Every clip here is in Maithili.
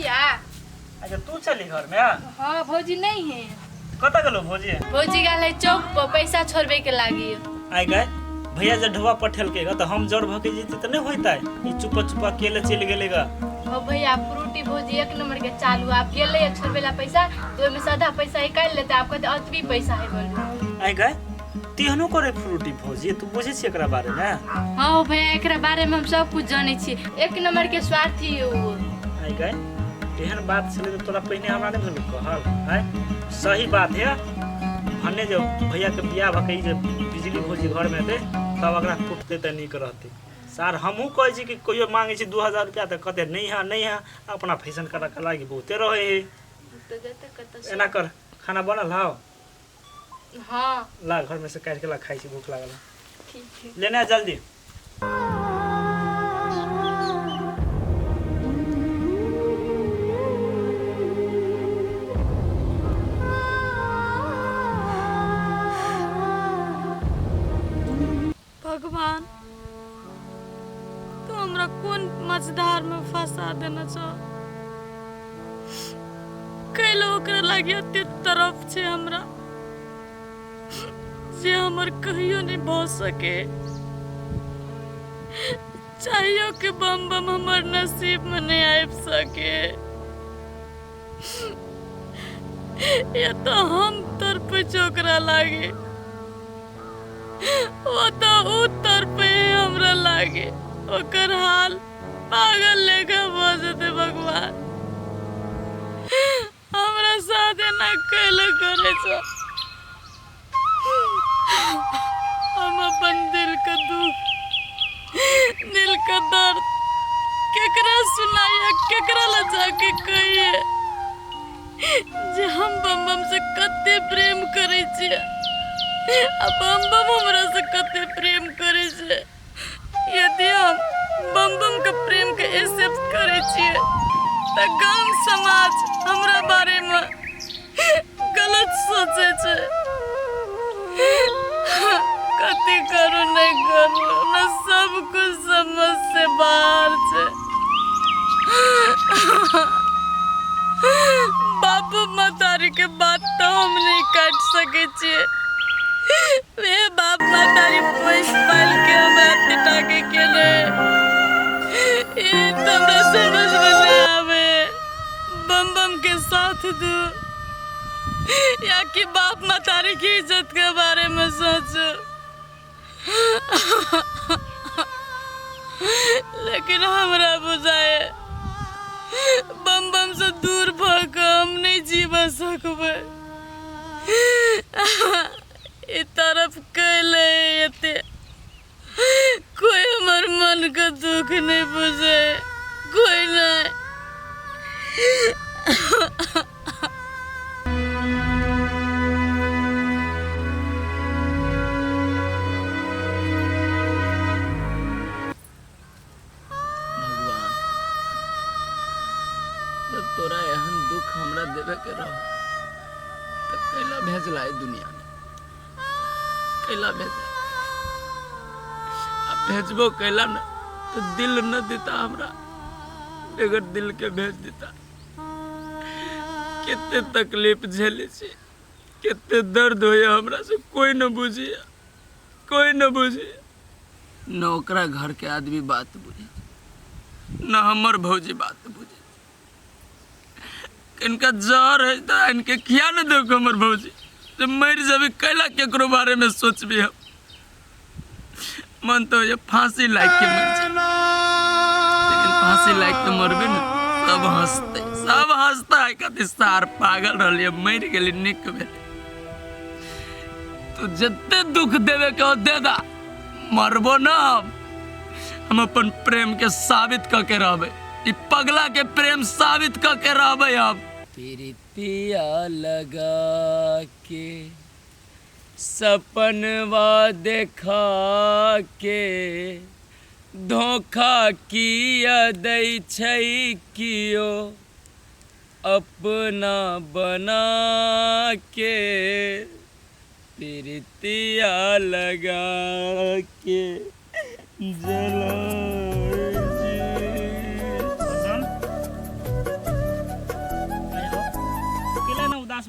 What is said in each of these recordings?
भैया। अच्छा तू चली घर में? हाँ भौजी नहीं है। कतऽ गेलो भौजी? भौजी गेल है चौक पर पैसा छोड़बे के लागी। आइ गए भैया जे ढुआ पठेलकै ग तऽ हम जड़ भऽ के जैती तऽ नहि होइतै, ई चुपा चुपा अकेले चलि गेलै ग। हो भैया फ्रूटी भौजी एक नंबर के चालू, आप गेलै है छोड़बे ला पैसा तो ओहिमे से आधा पैसा निकालि लेतै, आप कहते अतबी पैसा है बोलू। आइ गए तेहनो करे फ्रूटी भौजी, तू बुझै छी एकरा बारे में? हाँ हो भैया एकरा बारे में हम सब कुछ जानै छी, एक नंबर के स्वार्थी है वो। आइ गए एहन बात छलै तऽ तोरा पहिने हमरा नहि भेल कहल? आइ सही बात है, भने जे भैया के बियाह भऽ के ई जे बिजली भौजी घर में एतै तब ओकरा कुटतै तऽ नीक रहतै। सार हमहूँ कहै छी कि कहियो मांगै छी 2000 रुपया तऽ कहतै नहीं है नहीं है, अपना फैशन करऽ के लागी बहुते रहै है। तऽ जतऽ कतऽ एना कर, खाना बनल हौ? हाँ। ला घर में से काटि के ला, खाइ छी, भूख लागल है। ठीक है। लेने आ जल्दी। भगवान तू हमरा कोन मझधार में फंसा देने छौ, कैलो ओकरा लागी एते तरफ छै हमरा जे हमर कहियो नहीं भऽ सके। चाहियो के बम बम हमर नसीब में नहीं आबि सके, या तो हम तड़पै छी ओकरा लागी, ओ तऽ उ तड़पै हमरा लागे, ओकर हाल पागल लेखा भऽ जेतै। भगवान हमरा साथ एना कैले करै छौ? हम अपन दिल के दुख, दिल के दर्द केकरा सुनाइए, केकरा लग जाके कहिए जे हम बम बम से कते प्रेम करै छियै आ बम बम हमरा से कते प्रेम करै छै। यदि हम बम बम के प्रेम के एक्सेप्ट करै छियै तऽ गाम समाज हमरा बारे में गलत सोचै छै। कथी करू नहीं करू, हमरा सब कुछ समझ से बाहर छै। बापू महतारी के बात तो हम नहीं काट सके छियै। वे बाप महतारी पोस पाल के हमरा एते टाके केले, ई तो हमरा समझ में नहीं आवे। बम बम के साथ दू या कि बाप महतारी की इज्जत के बारे में सोचो। लेकिन हमरा बुझाए बम बम से दूर भऽ कऽ हम नहीं जीवा सकबै। ई तरफ कैले एते कोई हमर मन के दुख नहीं बुझे, कोई नहीं। भगवान जब तोरा एहन दुख हमरा देवे के रहो तो कैला भेजला है दुनिया में, कैला भेजला? आ भेजबो कैला न तो दिल न देता हमरा, बगैर दिल के भेज देता। कते तकलीफ झेले छी, कते दर्द होइए हमरा से, कोई न बुझिए, कोई न बुझिए। न ओकरा घर के आदमी बात बुझे, न हमर भौजी बात बुझे। इनका जहर है तो इनके खिया न देखो हमर भौजी, जब मर जाबी कैला केकरो बारे में सोचबी हम। मन तो ये फांसी लाग के मर जाए, लेकिन फांसी लाग के मरबे न सब हंसते, सब हंसता है, कथी सार पागल रहलिए मर गेली निक भेल। तू जते दुख देवे के हो दे दा, मरबो ना हम अपन प्रेम के साबित क के रहबे, ई पगला के प्रेम साबित क के रहबे हम। प्रीतिया लगा के सपनवा देखा के धोखा किया दै छै कियो अपना बना के, प्रीतिया लगा के जला।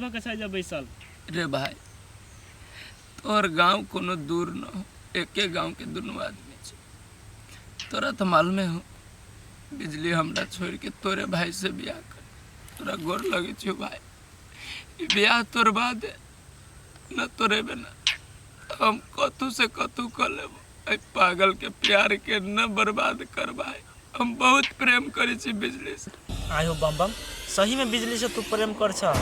भऽ के छै जे बैसल। रे भाई, तोहर गांव कोनो दूर न हो, एके गांव के दुनू आदमी छै। तोरा तऽ मालूमे हो, बिजली हमरा छोड़ के तोरे भाई से बियाह कर। तोरा गोर लगे छियो भाई, ई बियाह तोड़बा दे, न तोड़ेबे न हम कतू से कतू कर लेबो। एहि पागल के प्यार के न बर्बाद कर भाई, हम बहुत प्रेम करै छी बिजली से। आयो बम बम, सही में बिजली से तू प्रेम कर छ।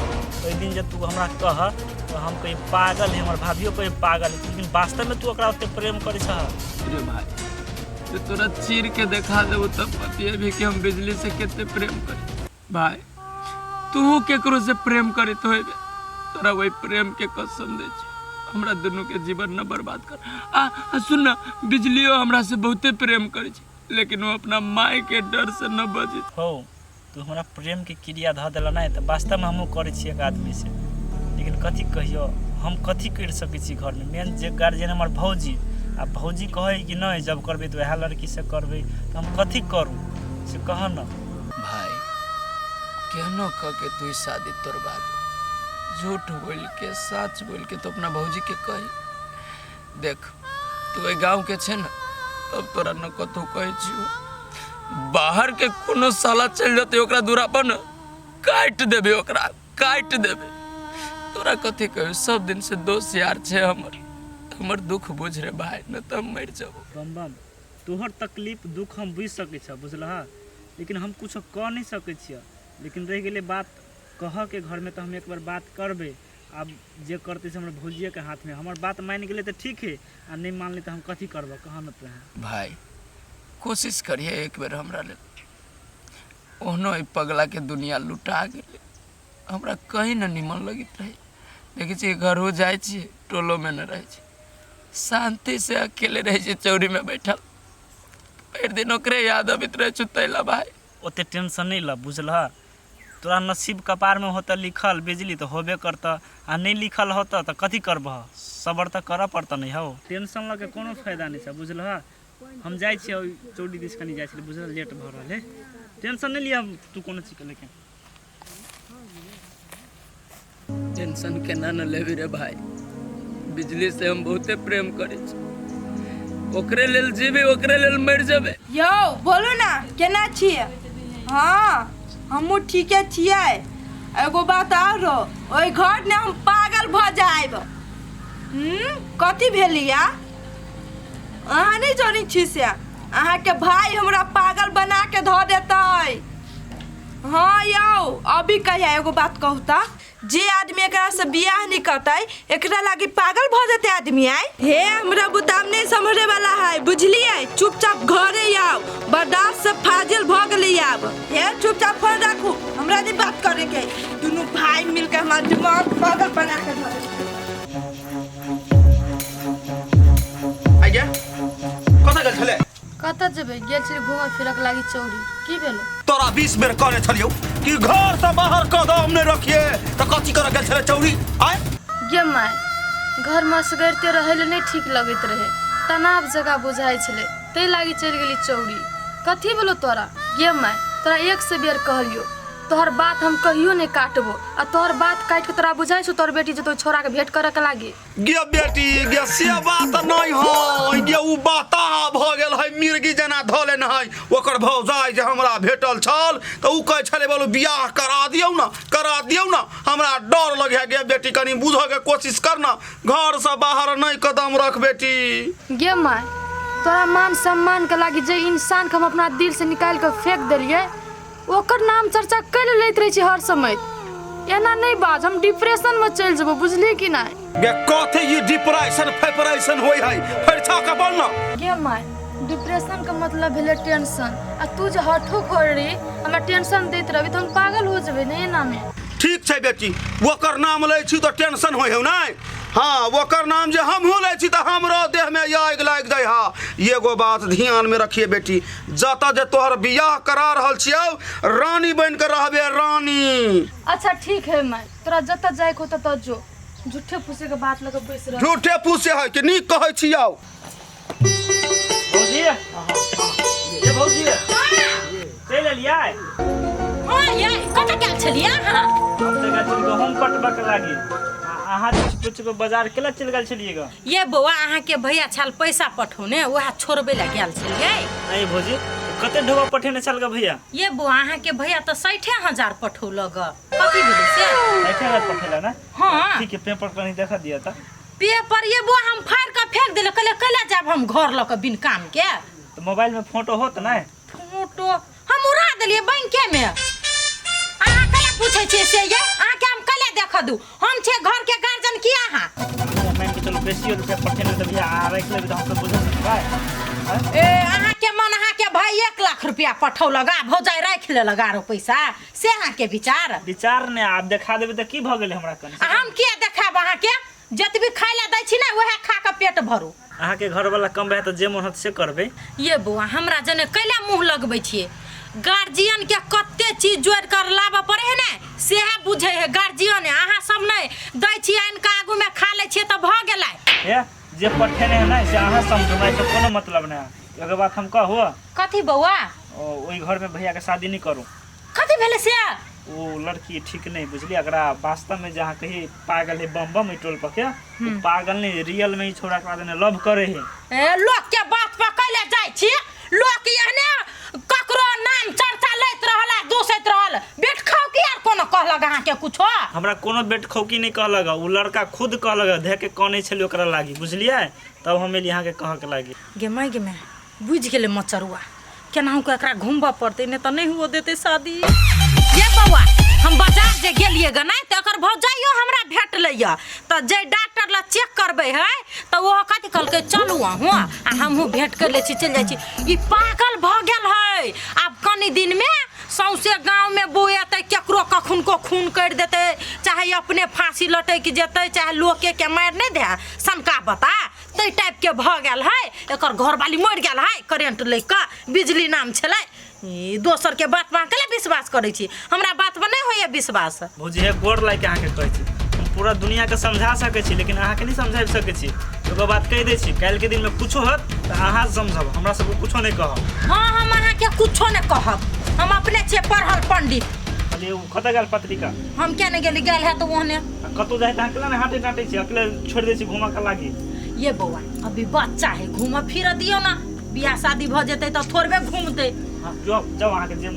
ओहि दिन जब तू हमरा कह तो हम कहीं पागल है, हमर भाभियो कहीं पागल है, लेकिन वास्तव में तू ओकरा ओते प्रेम करै छ। रे भाई, जे तोरा चीर के देखा देबो तब बतिएबी कि हम बिजली से कते प्रेम करी। भाई, तू केकरो से प्रेम करैत होइबे, तोरा वही प्रेम के कसम दै छी, हमरा दुनू के जीवन न बर्बाद कर। आ आ सुन न, बिजलियो हमरा से बहुते प्रेम करै छै, लेकिन वो अपना माय के डर से न बजै। हो तू हमरा प्रेम के क्रिया धऽ देला नहि तऽ वास्तवमे हमहूँ करै छियै एक आदमी से, लेकिन कथी कहियो हम कथी करि सकै छी घरमे। मेन जे गार्जियन हमर भौजी, आ भौजी कहै कि नहि जब करबै तऽ वएह लड़कीसँ करबै, तऽ हम कथी करू से कह न। भाई, केहनो कह के तू ई शादी तोड़बा दे, झूठ बोल के सच बोल के तो अपना भौजी के कही। देख, तू एहि गाँव के छै न, तब तोरा न कतहु कहै छियौ, बाहर के कोनो साला चलि जेतै ओकरा दूरा पर न काटि देबै, ओकरा काटि देबै। तोरा कथी कहियौ, सब दिन से दोस्त यार छै हमर, हमर दुख बुझ रे भाई, न तऽ हम मरि जेबौ। बम बम, तोहर तकलीफ दुख हम बुझि सकै छऽ बुझलह, लेकिन हम कुछो कऽ नहि सकै छियऽ। लेकिन रहि गेलै बात कहऽके घरमे, तऽ हम एक बार बात करबै। आब जे करतै से हमर भौजिएके हाथमे। हमर बात मानि गेलै तऽ ठीक हइ, आ नहि मानलै तऽ हम कथी करबऽ, कह न तोहेँ। भाई, कोशिश करिहे एक बेर हमरा लेल। ओहनो एहि पगलाके दुनिया लुटा गेलै, हमरा कहीं न निमन लगैत रहै। देखै छियै, घरो जाइ छियै, टोलोमे न रहै छै, शान्ति से अकेले रहै छै चौरीमे बैठल। भरि दिन ओकरे याद अबैत रहै छै, तै ला भाई। ओते टेंशन नहि लऽ बुझलह, तोरा नसीब कपारमे होतऽ लिखल बिजली तऽ होबे करतऽ, आ नहि लिखल होतऽ तऽ कथी करबह, सबर तऽ करऽ पड़तऽ। नहि हौ, टेंशन लऽ के कोनो फायदा नहि छै बुझलह। हम जाइ छियै ओहि चौरी दिस कनि जाइ छलै बुझलह, लेट भऽ रहल है। टेंशन नहि लिअ तू कोनो चीजके। लेकिन टेंशन केना न लेबी रे भाई, बिजली से हम बहुते प्रेम करै छी, ओकरे लेल जीबी, ओकरे लेल मरि जेबै। यौ बोलू ने, केना छियै? हँ, हमहूँ ठीके छियै। एगो बात आरो, ओहि घर ने हम पागल भऽ जायब। कथी भेलिया अहाँ नहि जनै छी से? अहाँके भाय हमरा पागल बना के धऽ देतै। हँ यौ, अभी कहिया एगो बात कहू तऽ, जे आदमी एकरा से बियाह नहीं करतै एकरा लागी पागल भऽ जेतै आदमी। आय हे, हमरा बुताम नहीं सम्हरे वाला है बुझलियै। चुपचाप घरे आउ, बर्दाश्त से फाजिल भऽ गेलै आब। हे, चुपचाप फोन राखू, हमरा नहीं बात करे के। दुनू भाई मिलके हमार दिमाग पागल बना के धऽ देलकै। आइया, कतऽ गेल छलै? कतऽ जेबै, गेल छलियै घूमऽ फिरऽ के लागी चौरी। की भेलो? तोरा 20 बेर कहने छलियौ कि घर से बाहर कदम नहि रखिए, तऽ कथी करऽ गेल छलै चौरी आय? गे माय, घरमे असगरिते रहै लए नहि ठीक लगैत रहै, तनाव जकाँ बुझाइ छलै, ताहि लागी चलि गेली चौरी। कथी भेलो तोरा? गे माय, तोरा 100 बेर कहलियौ, तोहर बात हम कहियो नहि काटबो, आ तोहर बात काटि कऽ तोरा बुझाइ छौ तोहर बेटी जेतौ छोड़ाके भेंट करऽ के लागी? गे बेटी गे, से बात नहि है गे, उ बताह भऽ गेल है, मिर्गी जेना धऽ लेने है। ओकर भौजाइ जे हमरा भेटल छल तऽ उ कहै छलै, बोलू बियाह करा दियौ ने, करा दियौ ने। हमरा डर लगे है गे बेटी, कनि बुझऽके कोशिश कर न, घरसँ बाहर नहि कदम रख बेटी। गे माय, तोरा मान सम्मान के लागी जे इंसान के हम अपना दिल से निकालि कऽ फेंक देलियै, ओकर नाम चर्चा कैले लैत रहै छी हर समय? एना नहि बाज, हम डिप्रेशन में चलि जेबो, बुझली कि नहि? गे कथी ई डिप्रेशन फेपरेशन होइ है, फरिछा के बोल न। गे माय, डिप्रेशन के मतलब भेलै टेंशन, आ तू जे हठो खोरी हमरा टेंशन दैत रहबी तऽ हम पागल हो जेबै ने एना में। ठीक छै बेटी, ओकर नाम लै छी तऽ टेंशन होइ हौ नहि? हाँ, ओकर नाम जे हमहूँ लै छी तऽ हमरो देहमे आगि लागि जाइ हा। एगो बात ध्यानमे रखिए बेटी, जतऽ जे तोहर बियाह करा रहल छियौ, रानी बनि कऽ रहबे, रानी। अच्छा ठीक है माय, तोरा जतऽ जाइके हो ततऽ जो, झूठे फूसे के बात लऽ कऽ बैस रह। झूठे फूसे है कि नीक कहै छियौ? भौजी, ये भौजी, चलि एलियै? हाँ ये, कतऽ गेल छलियै अहाँ? हम तऽ गेल छलियै गहूँम पटबऽ के लागी। आ अहाँ जे चुपे चुपे बाजार केला चलि गेल छलियै ग? ये बौआ, अहाँके भैया छल पैसा पठौने, वएह छोड़बै लए गेल छलियै। अरे भौजी, कते ढोबा पठेने छल ग भैया? ये बौआ, अहाँके भैया तऽ 60,000 पठौलक ग। कथी भेलै से? 60,000 पठेला ना? हाँ। ठीक है, पेपर कनी देखा दिया था। पेपर ये बौआ हम फाड़ि कऽ फेंक देलियै, कहलियै कैला जायब हम घर लऽ कऽ बिन काम के। तऽ मोबाइल में फोटो होत ना? फोटो हम उड़ा देलियै बैंके में। अहाँ कैला पूछै छियै से ये? अहाँके हम कैला देखऽ दू? हम छियै घर के गार्जियन की अहाँ? मान के चलू बेसी रुपया पठेने तऽ भैया अहाँ राखि लेबै तऽ हम सब बुझल सकबै। ए, अहाँके मन अहाँके भाई 1 लाख रुपया पठौलक आ भौजाइ राखि लेलक आरो पैसा, से अहाँके विचार? विचार नहि, आब देखा देबै तऽ की भऽ गेलै हमरा कनि? आ हम किया देखायब अहाँके? जतबी खाय लए दै छी ने वएह खा कऽ पेट भरू। अहाँके घरवाला कम भए तऽ जे मोन होत से करबै। ये बौआ, हमरा जने कैला मुँह लगबै छियै? गार्जियन के कते चीज जोड़ि कर लाबऽ पड़े है ने, सेहे बुझै है गार्जियन। अहाँ सब नहि दै छियै, आनि कऽ आगूमे खा लै छियै तऽ भऽ गेलै। हे, जे पठेने है ने से अहाँ समझू, हमरा एहिसँ कोनो मतलब नहि है। एगो बात हम कहू? कथी बौआ? ओहि घरमे भैयाके शादी नहि करू। कथी भेलै से? ओ लड़की ठीक नहीं बुझलियै। अगरा वास्तव में जहाँ कही पागल है बम बम टोल पर के, ओ पागल नहीं, रियल में ही छोड़ा के बाद लव करे है। ए, लोक के बात पर कैले जाइ छी? लोक एहने ककरो नाम चर्चा लैत रहल आ दूसैत रहल। बेट खाउ की आर कोनो कहलक अहाँके कुछो? हमरा कोनो बेट खौकी नहीं कहलक, ओ लड़का खुद कहलक, धे के कनै छलै ओकरा लागी बुझलियै, तब हम एली अहाँके कहऽ के लागी। गे माय गे माय, बुझि गेलै मचरुआ, केनाहु कऽ एकरा घुमबऽ पड़तै, नहि तऽ नहि हुअ देतै शादी। ये बौआ, हम बाजार जे गेलियै ग नहि तऽ एकर भौजाइयो हमरा भेटलै यऽ, तऽ जे डॉक्टर लग चेक करबै है तऽ ओहो कथी कहलकै, चलू अहूँ आ हमहूँ भेंट कर लै छी, चलि जाइ छी। ई पागल भऽ गेल है, आब कनि दिनमे सौंसे गाँवमे बौएतै, केकरो कखुनको खून करि देतै, चाहे अपने फाँसी लटकि जेतै, चाहे लोकेके मारि नहि दे सनका बता, ताहि टाइपके भऽ गेल है। एकर घरवाली मरि गेल है करेंट लागि कऽ, बिजली नाम छलै। ई दोसरके बात पर अहाँ कैला विश्वास करै छी? हमरा बात पर नहि होइए विश्वास। भौजी हे, गोर लागि अहाँके कहै छी, हम पूरा दुनियाके समझा सकै छी लेकिन अहाँके नहि समझाबि सकै छी। एगो बात कहि दै छी, काल्हिके दिनमे कुछो होत तऽ अहाँ समझब, हमरा सबके कुछो नहि कहब। हाँ, हम अहाँके कुछो नहि कहब, हम अपने छियै पढ़ल पंडित। कहलियै ओ कतऽ गेल पत्रिका? हम किया नहि गेली, गेल है तऽ ओहने। आ कतौ जाइ तऽ अहाँ केना नहि हाटे डाँटै छी, अकेले छोड़ि दै छी घूमऽ के लागी? ये बौआ, अभी बच्चा है, घूमऽ फिरऽ दियौ ना, बियाह शादी भऽ जेतै तऽ थोड़बे घूमतै। हाँ, जाउ जाउ, अहाँके जे